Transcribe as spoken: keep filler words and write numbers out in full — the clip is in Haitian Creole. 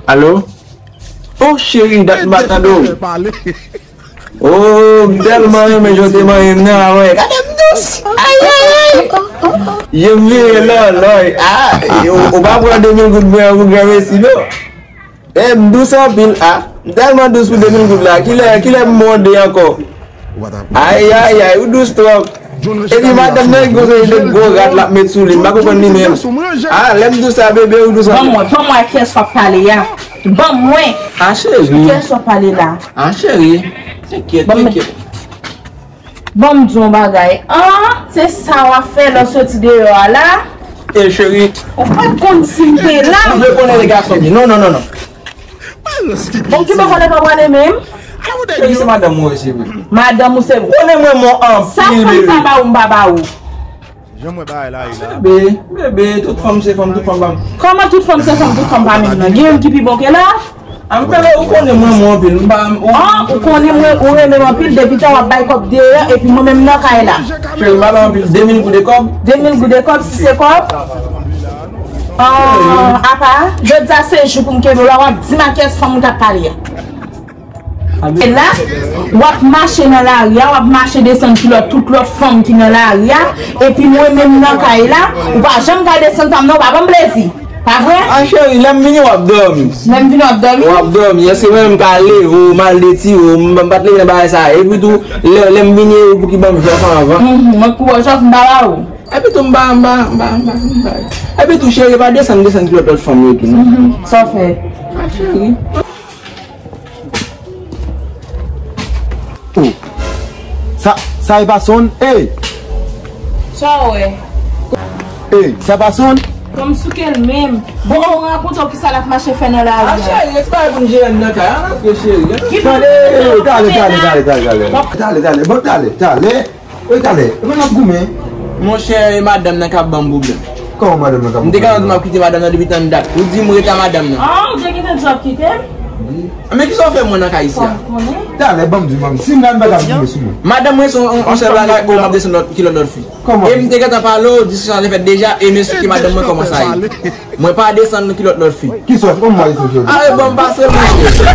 Alo? Oh, cheri, dat m pa tande w. Oh, m tèlman renmen jan w te manyen m nan, a wè. Gade m dous. Ay, ay, ay. Je m vire lòlòy. Ah, ou, ou pa pran de mil goud mwen an pou granmesi, non. Eh, m dous anpil, ah. M tèlman dous pou de mil goud la. Kilè, kilè m mande ankò? Ay, ay, ay, ou dous twòp. Epi madanm nan gen yon seri de gwo rad l ap met sou li. M pa konprann li menm. Ah, lè m dous sa, bebe, ou dous anpil. Ban mwen, ban mwen kiyès w ap pale a. Ban mwen. Ah, cheri. Kiyès w ap pale la? Ah, cheri. Tenkèt, tenkèt. Ban m di w yon bagay. Ah, se sa w ap fè lè w soti deyò a la? E cheri. Ou pa t konn si m te la. M vle konnen le gason byen. Non, non, non, non. Bon, ki bò kote pa prale menm? Cheri, se madanm mwen, cheri. Madanm ou se. Ou konnen mwen, mwen anpil, bebe. Sa fanm sa ba ou, m pa ba ou. Jan mwen bagay la ye la. Bebe, bebe, tout fanm se fanm, tout fanm pa menm. Kòman tout fanm se fanm, tout fanm pa menm nan? Gen youn ki pi bon ke lòt? Anpil, ou konnen mwen, mwen anpil. M pa, ou... Ah, ou konnen mwen, ou renmen m anpil, depi tan w ap bay kòb deyò, epi mwen menm nan kay la. Cheri, m pa bay anpil, de mil goud de kòb. De mil goud de kòb, si se kòb. Ah, apa, jodi a se jou pou m kenbe w la, w ap di m a kiyès fanm ou t ap pale a. E la, w ap mache nan lari a, w ap mache desann kilòt tout lòt fanm ki nan lari a, epi mwen menm nan kay la, ou pa janm ka desann pa m non, ou pa ban m plezi. Pa vre? Ah, cheri, lè m vini, w ap dòmi. Lè m vini, w ap dòmi? W ap dòmi. Èske mwen menm m ka leve w, m al detire w, m, m pa t leve nan bagay sa a. Epi tou, lè, lè m vini, e ou pou ki ban m jòf anvan. Mhm, mwen k pou ba w jòf, m pa ba ou. Epi tou, m pa, m pa, m pa, m pa, m pa. Epi tou, cheri, pa desann, desann kilòt lòt fanm yo tou, non. Mhm, sa w fè? Ah, cheri. Oh. Sa, sa e pa sonn? Ey! Sa w wè? Ey, sa pa sonn? Kòm souke l menm. Bon, ou rakonte w kisa l ap mache fè nan lari a. Ah, cheri, se pa pou n jere n nan kay. An rantre, cheri. Ki... Tande, ey, tale, tale, tale, tale, tale. Tale, tale, bon, tale, tale. Ey, tale, e pa n ap goumen. Monchè, e madanm nan k ap ban m pwoblèm. Kòman madanm nan k ap ban w pwoblèm? M te gentan di m ap kite madanm nan depi tann dat. Ou di m rete ak madanm nan. Ah, ou te gentan di w ap kite l? Wi. Men kisa w fè mwen nan kay isi a? Talè, ban m di w, ban m di w. Si m la, m pa t ap goumen sou mwen. Madanm mwen se yon, yon sèl bagay, bon, m ap desann lòt, kilòt lòt fi. Kòman? E m te gentan pale w, diskisyon sa te fèt deja, e men sou ki madanm mwen kòmanse a ye. Mwen pa desann kilòt lòt fi. Kisa w fè? Kòman w pa desann kilòt lòt fi? Are, ban m pase, monchè.